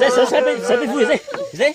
Zeb, sawv, sawv peb, sawv peb fub zeb, zeb.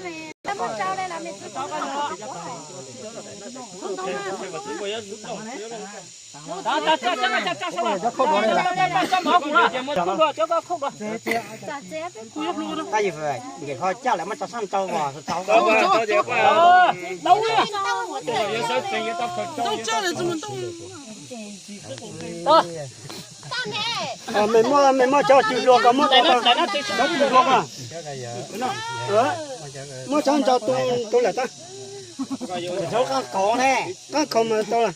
Tab sis nkawd ho caj lawm muab tso sab rau vos tau. Mej muab, mej muab cov cw dua ko muab tau, cov cw dua ko. Muab tso rau tus tus lawm tau. Qaab khaus ne, qaab khaus mas tau lawm.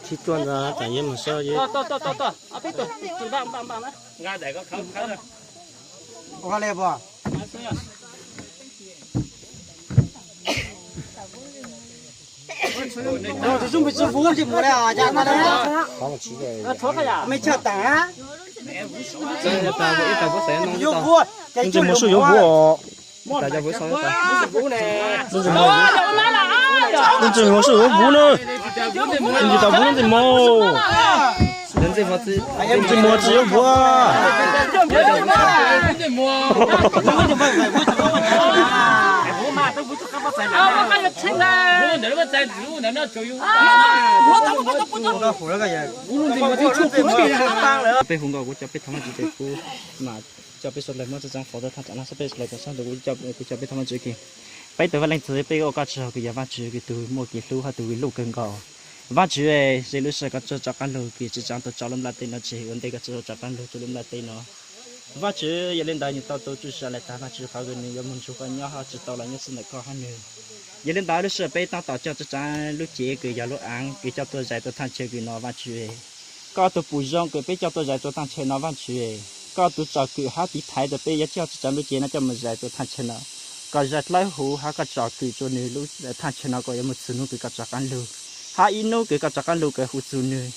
Tib tuaj ntawd tas yeej mus soj yeej. Ua li puas? Tus tub npis tsi vuv ntsis mus li os, cas tas li. Mej tshaj tas. Yuav vuv, tus npis mus soj yuav vuv os. Tus npis mus soj yuav vuv na. Tus npis tas vuv ntxim mus. Tus npis mus tsi yuav vuv. Peb hu nkauj kuv cov peb thov Vaajtswv ces kuv mas cov peb suav dlawg muab txhua txhua qhov tau thaj tsam no xwb, peb suav dlawg tau sab ntawd kuv cov peb thov Vaajtswv kis. Peb tus Vaaj Leej Txiv, peb ua koj tsaug kws yog Vaajtswv kws tug muaj kev hlub hab tug kws luj kawg nkaus. Vaajtswv, ze lub sij hawm koj tso qaab lug kws tsi tsaam tau tso lub nplaj teb no tseg, ua ntej koj tsi tso qaab lug rua lub nplaj teb no. Vaajtswv, yog li ntawd nwg tau tu tsuj sa lawm tas Vaajtswv, qhov kws nwg yuav moog nrug koj nyob hab tsi tau los nyob xwb ntawm koj hab nwg. Yog li ntawd lub sij hawm peb taab tom coj tso tsaav lub cev kws yog lub aav kws coj tuaj zais rua thaaj chaw kws no Vaajtswv, koj tug pum zoo kws peb coj tuaj zais rua thaaj chaw no Vaajtswv, koj tug tsom kwm hab tiv thaiv rua peb yuav coj tso tsaav lub cev no coj moog zais rua thaaj chaw no. Koj zaj dlawb huv hab koj tsom kwm rua nwg lub thaaj chaw no kom yuav moog txug nub kws koj tso qaab lug, hab ib nub kws koj tso qaab lug kws hu txug nwg.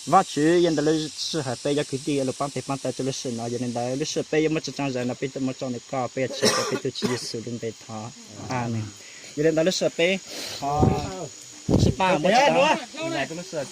Vaajtswv, yog ntawm lub sij hawm peb cov kwv tij yuav lug paab tes paab taw rua lub sij hawm no, yog li ntawd lub sij hawm peb yuav muab tso tsaav zais no peb muab tso ntawm koj, peb yuav tso rua peb tug Tswv Yexus lub npe thov, amees. Yog li ntawd lub sij hawm peb tsi paab muab tso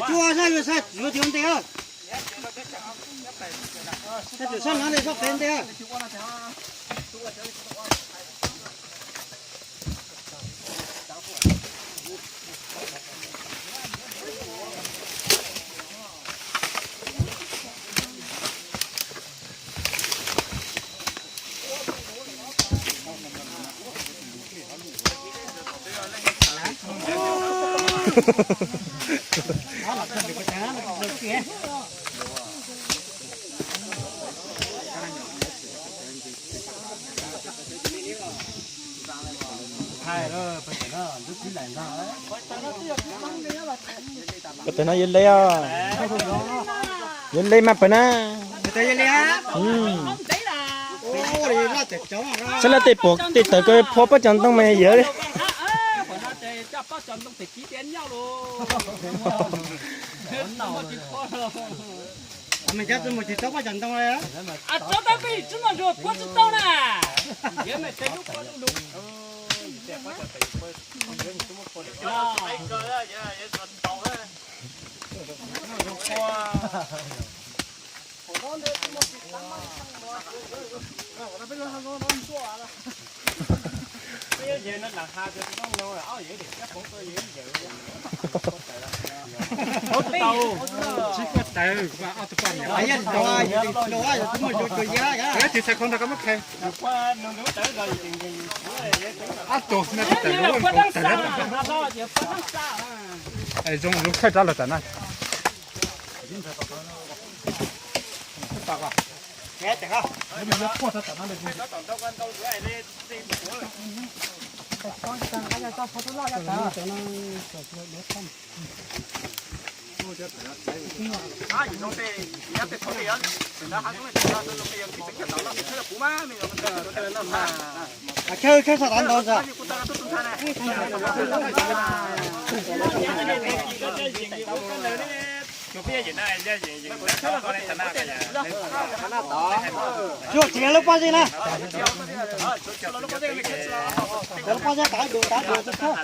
Cuaj sab yuav sab tsis yuav tiv ntej, sab tsis sab no li sab pem ntej. Pem no yuav le os. Yuav le mas pem na. Saib lawv tej pom tej tawm ko phua pob cov ntoo mas yawg li. Tsis koj tawm, ob tug poj niam. Tsis txhais ko nrog koj muab khe. Ab tus no tsis tawm, tawm zoo zoo khaij rab lawm tam na. Khaib khaib sab tav ntau ntag. Tsuag txiav lub pob zeb na. Lub pob zeb tav du tav du tsuag.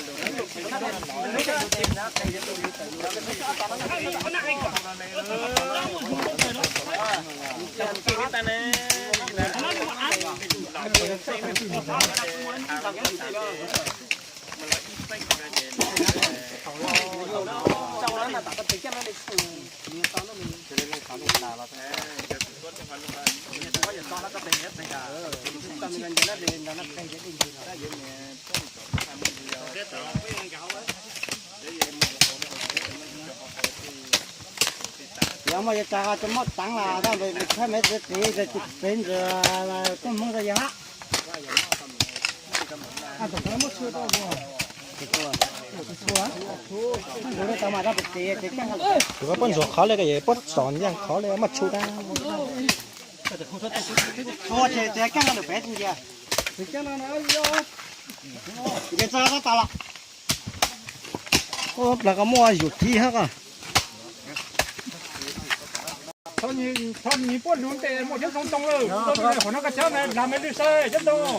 Yog muaj yog tsa tso muab txeev los thaij me txiv txiv txiv ntxwv koj Hmoob tso yog hab. Tus koj pob ntsuag qhov li ko yog pob tom ncaj qhov li muaj tshu dab. Plag ko muaj yus thib hab ko. Thov nyiv puab lug ntes muaj coob ntoo lawm, qhov no koj cov na dag me lwj saib coob ntoo.